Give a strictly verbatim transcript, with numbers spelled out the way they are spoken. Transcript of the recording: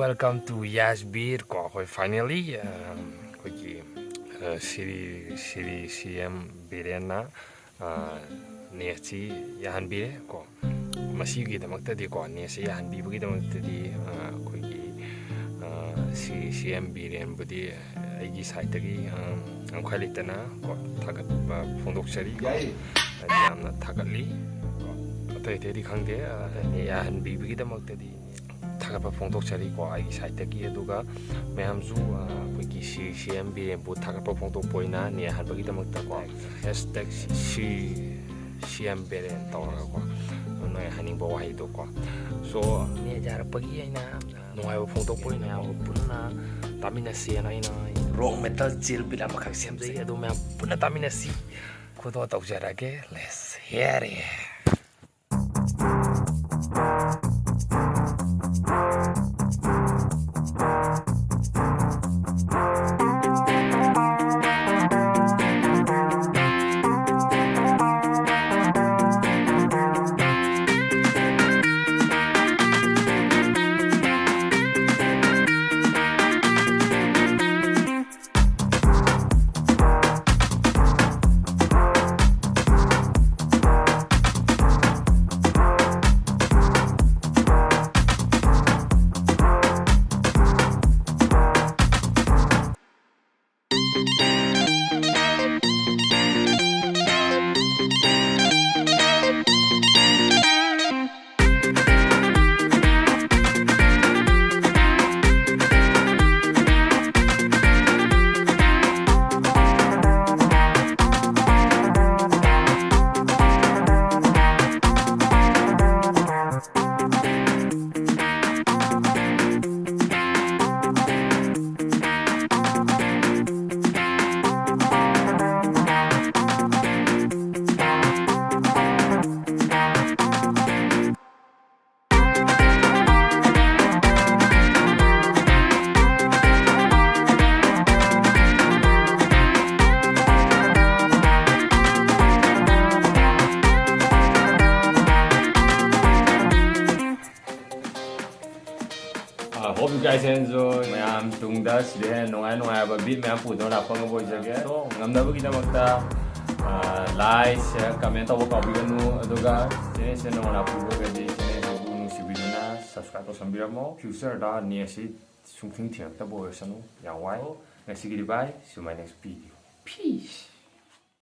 Welcome to Yas Beer ꯀꯣ꯫ ꯑꯩꯈꯣꯏ finally, ꯑ, ꯑꯩꯈꯣꯏꯒꯤ, ꯑ, ꯁꯤꯔꯤ, ꯁꯤꯔꯤ ꯁꯤ ꯑꯦꯝ ꯕꯤꯔꯦꯟꯅ, ꯑ, ꯅꯦꯠꯁꯤ ꯌꯥꯍꯟꯕꯤꯔꯦ ꯀꯣ꯫ ꯃꯁꯤꯒꯤꯗꯃꯛꯇꯗꯤ ꯀꯣ, ꯅꯦꯠꯁꯤ ꯌꯥꯍꯟꯕꯤꯕꯒꯤꯗꯃꯛꯇꯗꯤ, ꯑ, ꯑꯩꯈꯣꯏꯒꯤ, ꯑ, ꯁꯤꯔꯤ ꯁꯤ ꯑꯦꯝ ꯕꯤꯔꯦꯟꯕꯨꯗꯤ ꯑꯩꯒꯤ ꯁꯥꯏꯠꯇꯒꯤ, ꯑ, ꯌꯥꯝ ꯈ꯭ꯋꯥꯏ ꯂꯩꯇꯅ ꯀꯣ, ꯊꯥꯒꯠꯄ ꯐꯣꯡꯗꯣꯛꯆꯔꯤ ꯀꯣ꯫ ꯌꯥꯏꯌꯦ꯫ ꯌꯥꯝꯅ ꯊꯥꯒꯠꯂꯤ ꯀꯣ꯫ ꯑꯇꯩ ꯑꯇꯩꯗꯤ ꯈꯪꯗꯦ, ꯑ, ꯅꯦꯠ ꯌꯥꯍꯟꯕꯤꯕꯒꯤꯗꯃꯛꯇꯗꯤ ꯊꯥꯒꯠꯄ ꯐꯣꯡꯗꯣꯛꯆꯔꯤꯀꯣ ꯑꯩꯒꯤ ꯁꯥꯏꯠꯇꯒꯤ꯫ ꯑꯗꯨꯒ ꯃꯌꯥꯝꯁꯨ, ꯑ, ꯑꯩꯈꯣꯏꯒꯤ ꯁꯤꯔꯤ ꯁꯤ ꯑꯦꯝ ꯕꯤꯔꯦꯟꯕꯨ ꯊꯥꯒꯠꯄ ꯐꯣꯡꯗꯣꯛꯄ ꯑꯣꯏꯅ ꯅꯦꯠ ꯌꯥꯍꯟꯕꯒꯤꯗꯃꯛꯇꯀꯣ, hashtag ꯁꯤꯔꯤ ꯁꯤ ꯑꯦꯝ ꯕꯤꯔꯦꯟ ꯇꯧꯔꯒꯀꯣ, ꯅꯣꯏ ꯍꯥꯏꯅꯤꯡꯕ ꯋꯥꯍꯩꯗꯣꯀꯣ꯫ So, ꯅꯦꯠ ꯌꯥꯔꯛꯄꯒꯤ ꯑꯩꯅ ꯅꯨꯡꯉꯥꯏꯕ ꯐꯣꯡꯗꯣꯛꯄ ꯑꯣꯏꯅ ꯃꯌꯥꯝꯒ ꯄꯨꯟꯅ ꯇꯥꯃꯤꯟꯅꯁꯦꯅ ꯑꯩꯅ rock metal chill beat ꯑꯃꯈꯛ ꯁꯦꯝꯖꯩ꯫ ꯑꯗꯨ ꯃꯌꯥꯝ ꯄꯨꯟꯅ ꯇꯥꯃꯤꯟꯅꯁꯤ꯫ ꯈꯨꯗꯣꯜ ꯇꯧꯖꯔꯒꯦ꯫ Let's hear it꯫ Hope you guys enjoy. ꯃꯌꯥꯝ ꯇꯨꯡꯗ ꯁꯤꯗ ꯍꯦꯟꯅ ꯅꯨꯡꯉꯥꯏ ꯅꯨꯡꯉꯥꯏꯕ ꯕꯤꯠ ꯃꯌꯥꯝ ꯄꯨꯗꯨꯅ ꯂꯥꯛꯄ ꯉꯝꯕ ꯑꯣꯏꯖꯒꯦ꯫ So, ꯉꯝꯅꯕꯒꯤꯗꯃꯛꯇ ꯂꯥꯏꯛ, ꯁꯤꯌꯔ, ꯀꯃꯦꯟ ꯇꯧꯕ ꯀꯥꯎꯕꯤꯒꯅꯨ꯫ ꯑꯗꯨꯒ ꯆꯦꯅꯦꯜꯁꯤꯗ ꯅꯧꯅ ꯂꯥꯛꯄꯤꯕ ꯑꯣꯏꯔꯒꯗꯤ ꯆꯦꯅꯦꯜꯁꯤꯕꯨ ꯅꯨꯡꯁꯤꯕꯤꯗꯨꯅ ꯁꯕꯁꯀ꯭ꯔꯥꯏꯕ ꯇꯧꯁꯟꯕꯤꯔꯝꯃꯣ꯫ ꯐ꯭ꯌꯨꯆꯔꯗ ꯅꯦꯠꯁꯤ ꯁꯨꯡꯊꯤꯡ ꯊꯤꯡꯉꯛꯇꯕ ꯑꯣꯏꯔꯁꯅꯨ꯫ ꯌꯥꯝ ꯋꯥꯏ꯫ ꯉꯁꯤꯒꯤꯗꯤ bye. See you my next video. Peace.